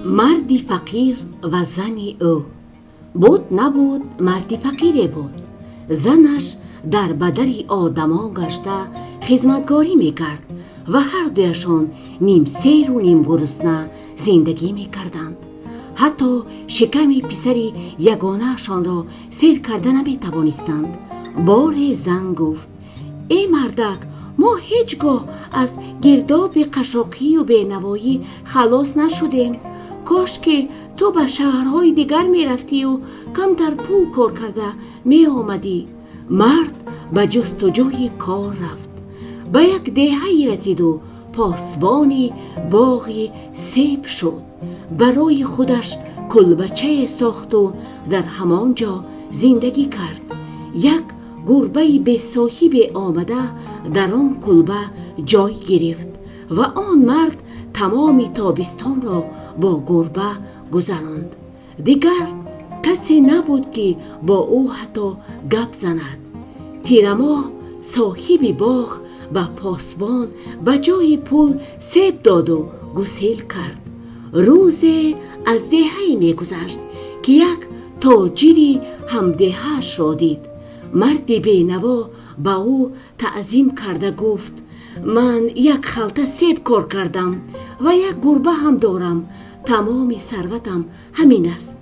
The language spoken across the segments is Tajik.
Марди фақир ва зани ӯ. Буд, набуд, марди фақире буд. Занаш дар ба дари одамон гашта хизматгорӣ мекард ва ҳар дуяшон ним серу ним гурусна зиндагӣ мекарданд. Ҳатто шиками писари ягонаашонро сер карда наметавонистанд. Боре зан гуфт: «Э мардак, мо ҳеҷ гоҳ аз гирдоби қашшоқию бенавоӣ халос нашудем. Кош ки ту ба шаҳрҳои дигар мерафтию камтар пул кор карда меомадӣ». Мард ба ҷустуҷӯи кор рафт. Ба як деҳае расиду посбони боғи себ шуд. Барои худаш кулбачае сохту дар ҳамон ҷо зиндагӣ кард. Як гурбаи бесоҳибе омада дар он кулба ҷой гирифт ва он мард тамоми тобистонро бо гурба гузаронд. Дигар касе набуд, ки бо ӯ ҳатто гап занад. Тирамоҳ соҳиби боғ ба посбон ба ҷои пул себ доду гусел кард. Рӯзе аз деҳае мегузашт, ки як тоҷири ҳамдеҳаашро дид. Марди бенаво ба ӯ таъзим карда гуфт: «Ман як халта себ кор кардам ва як гурба ҳам дорам. Тамоми сарватам ҳамин аст.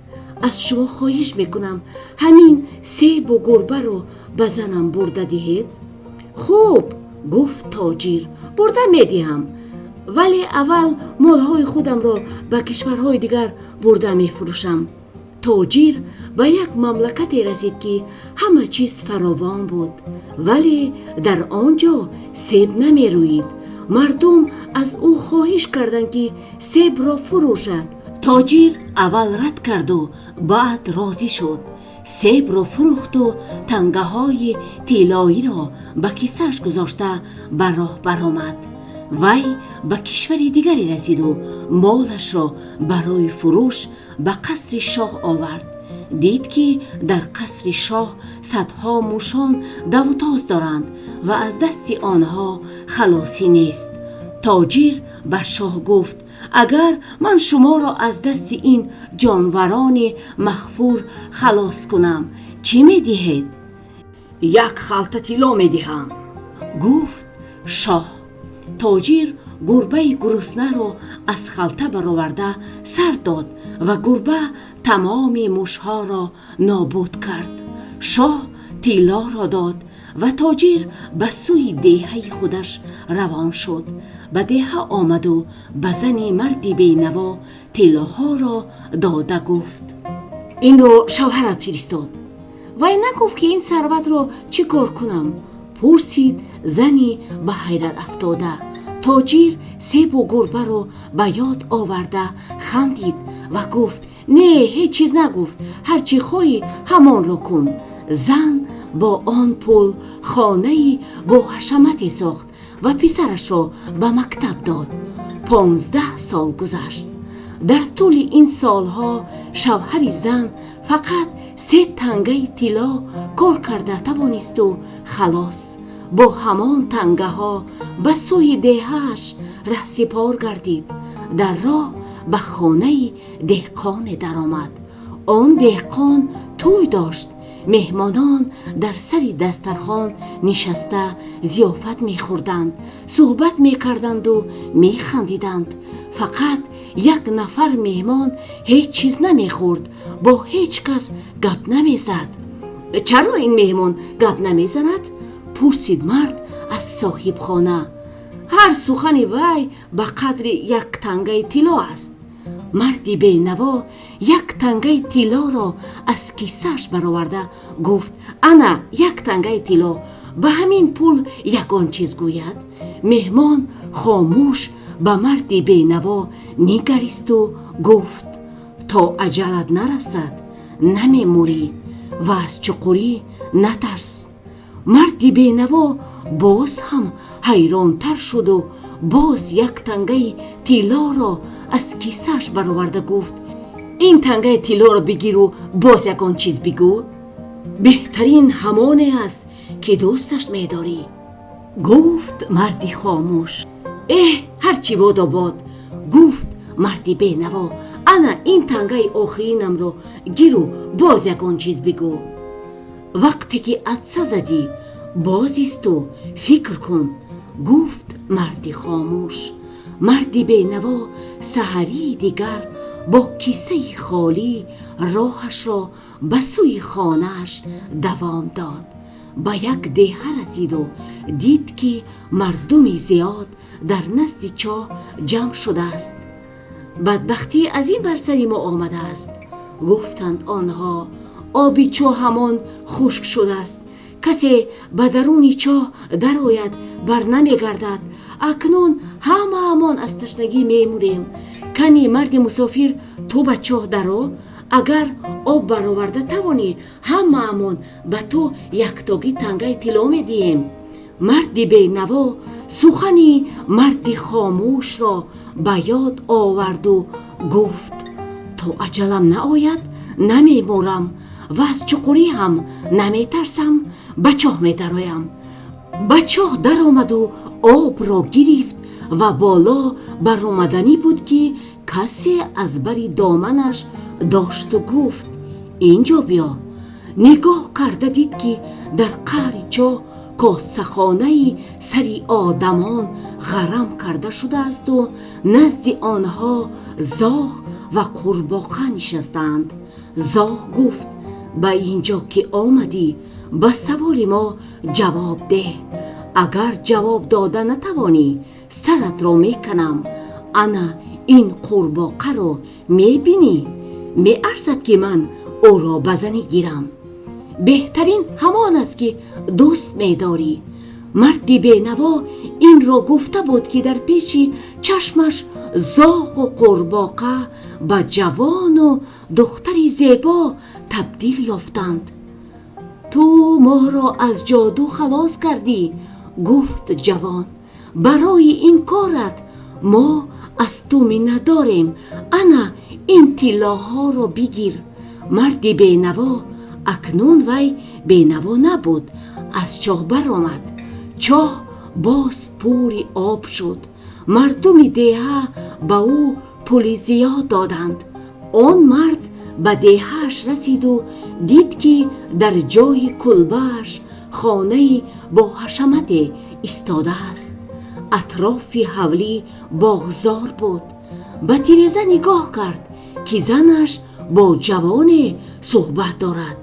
Аз шумо хоҳиш мекунам, ҳамин себу гурбаро ба занам бурда диҳед». «Хуб, — гуфт тоҷир, — бурда медиҳам, вале аввал молҳои худамро ба кишварҳои дигар бурда мефурӯшам». Тоҷир ба як мамлакате расид, ки ҳама чиз фаровон буд, вале дар он ҷо себ намерӯид. Мардум аз ӯ хоҳиш карданд, ки себро фурӯшад. Тоҷир аввал рад карду баъд розӣ шуд. Себро фурӯхту тангаҳои тиллоиро ба кисааш гузошта ба роҳ баромад. Вай ба кишвари дигаре расиду молашро барои фурӯш ба қасри шоҳ овард. Дид, ки дар қасри шоҳ садҳо мушон давутоз доранд ва аз дасти онҳо халосӣ нест. Тоҷир ба шоҳ гуфт: «Агар ман шуморо аз дасти ин ҷонварони махфур халос кунам, чӣ медиҳед?» «Як халта тилло медиҳам», — гуфт шоҳ. Тоҷир гурбаи гуруснаро аз халта бароварда сар дод ва гурба тамоми мушҳоро нобуд кард. Шоҳ тиллоро дод ва тоҷир ба сӯи деҳаи худаш равон шуд. Ба деҳа омаду ба зани марди бенаво тиллоҳоро дода гуфт: «Инро шавҳарат фиристод». «Вай нагуфт, ки ин сарватро чӣ кор кунам?» — пурсид зани ба ҳайрат афтода. Тоҷир себу гурбаро ба ёд оварда хандид ва гуфт: «Не, ҳеҷ чиз нагуфт. Ҳар чӣ хоҳӣ, ҳамонро кун». Зан бо он пул хонаи боҳашамате сохт ва писарашро ба мактаб дод. 15 сол гузашт. Дар тӯли ин солҳо шавҳари зан фақат се тангаи тилло кор карда тавонисту халос. Бо ҳамон тангаҳо ба сӯи деҳааш раҳсипор гардид. Дар роҳ ба хонаи деҳқоне даромад. Он деҳқон тӯй дошт. Меҳмонон дар сари дастархон нишаста зиёфат мехӯрданд, суҳбат мекарданду механдиданд. Фақат як нафар меҳмон ҳеҷ чиз намехӯрд, бо ҳеҷ кас гап намезад. «Чаро ин меҳмон гап намезанад?» — пурсид мард аз соҳибхона. «Ҳар сухани вай ба қадри як тангаи тилло аст». Марди бенаво як тангаи тиллоро аз кисааш бароварда гуфт: «Ана як тангаи тилло. Ба ҳамин пул ягон чиз гӯяд». Меҳмон хомӯш ба марди бенаво нигаристу гуфт: «То аҷалат нарасад, намемурӣ ва аз чуқурӣ натарс». Марди бенаво боз ҳам ҳайронтар шуду боз як тангаи тиллоро аз кисааш бароварда гуфт: «Ин тангаи тиллоро бигиру боз ягон чиз бигӯ». «Беҳтарин ҳамоне аст, ки дӯсташ медорӣ», — гуфт марди хомӯш. «Эҳ, ҳарчи бодо бод», — гуфт марди бенаво. Ана ин тангаи охиринамро гиру боз ягон чиз бигӯ. Вақте ки атса задӣ, боз исту фикр кун, гуфт марди хомӯш. Марди бенаво саҳарии дигар бо кисаи холӣ роҳашро ба сӯи хонааш давом дод. Ба як деҳа расиду дид, ки мардуми зиёд дар назди чоҳ ҷамъ шудааст. Бадбахтӣ аз ин бар сари мо омадааст, гуфтанд онҳо. Оби чоҳ ҳамон хушк шудааст. Касе ба даруни чоҳ дарояд, барнамегардад. Акнун ҳамаамон аз ташнагӣ мемурем. Кани, марди мусофир, ту ба чоҳ даро. Агар об бароварда тавонӣ, ҳамаамон ба ту яктогӣ тангаи тилло медиҳем. Марди бенаво сухани марди хомӯшро ба ёд оварду гуфт: то аҷалам наояд, намемурам ва аз чуқурӣ ҳам наметарсам. Ба чоҳ медароям. Ба чоҳ даромаду обро гирифт ва боло баромаданӣ буд, ки касе аз бари доманаш дошту гуфт: инҷо биё. Нигоҳ карда дид, ки дар қаъри чоҳ косахонаи сари одамон ғарм карда шудаасту назди онҳо зоғ ва қурбоқа нишастаанд. Зоғ гуфт: ба инҷо ки омадӣ, ба саволи мо ҷавоб деҳ. Агар ҷавоб дода натавонӣ, саратро меканам. Ана ин қурбоқаро мебинӣ? Меарзад, ки ман ӯро ба занӣ гирам. Беҳтарин ҳамон аст, ки дӯст медорӣ. Марди бенаво инро гуфта буд, ки дар пеши чашмаш зоғу қурбоқа ба ҷавону духтари зебо табдил ёфтанд. Ту моро аз ҷоду халос кардӣ, гуфт ҷавон. Барои ин корат мо аз ту миннатдорем. Ана ин тиллоҳоро бигир. Марди бенаво, акнун вай бенаво набуд, аз чоҳ баромад. Чоҳ боз пури об шуд. Мардуми деҳа ба ӯ пули зиёд доданд. Он мард ба деҳааш расиду дид, ки дар ҷои кулбааш хонаи боҳашамате истодааст. Атрофи ҳавлӣ боғзор буд. Ба тиреза нигоҳ кард, ки занаш бо ҷавоне суҳбат дорад.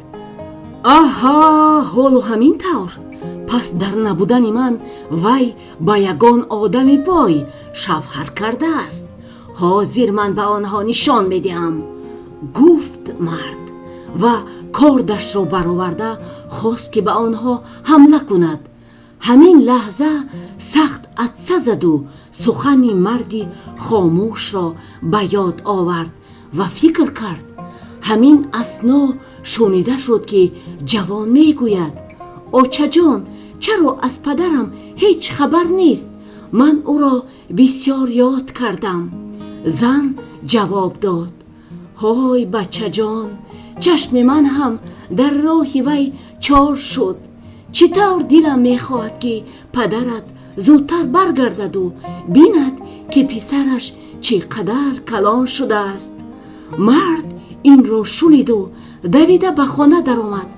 Аҳа, ҳоло ҳамин тавр. Пас дар набудани ман вай ба ягон одами бой шавҳар кардааст. Ҳозир ман ба онҳо нишон медиҳам, гуфт мард ва кордашро бароварда хост, ки ба онҳо ҳамла кунад. Ҳамин лаҳза сахт атса заду сухани марди хомӯшро ба ёд овард ва фикр кард. Ҳамин асно шунида шуд, ки ҷавон мегӯяд: очаҷон, чаро аз падарам ҳеҷ хабар нест? Ман ӯро бисёр ёд кардам. Зан ҷавоб дод: ҳой, бачаҷон, чашми ман ҳам дар роҳи вай чор шуд. Чӣ тавр дилам мехоҳад, ки падарат зудтар баргардаду бинад, ки писараш чӣ қадар калон шудааст. Мард инро шуниду давида ба хона даромад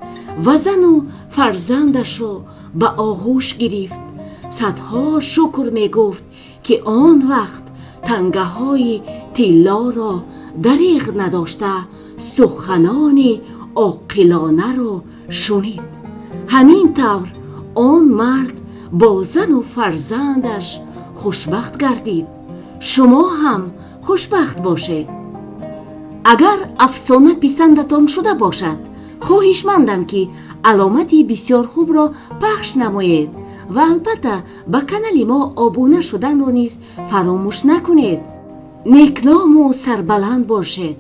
ва зану фарзандашро ба оғӯш гирифт. Садҳо шукр мегуфт, ки он вақт тангаҳои тиллоро дареғ надошта, суханони оқилонаро шунид. Ҳамин тавр он мард бо зану фарзандаш хушбахт гардид. Шумо ҳам хушбахт бошед. Агар афсона писандатон шуда бошад, хоҳишмандам, ки аломати бисёр хубро пахш намоед ва албатта ба канали мо обуна шуданро низ фаромӯш накунед. Некному сарбаланд бошед.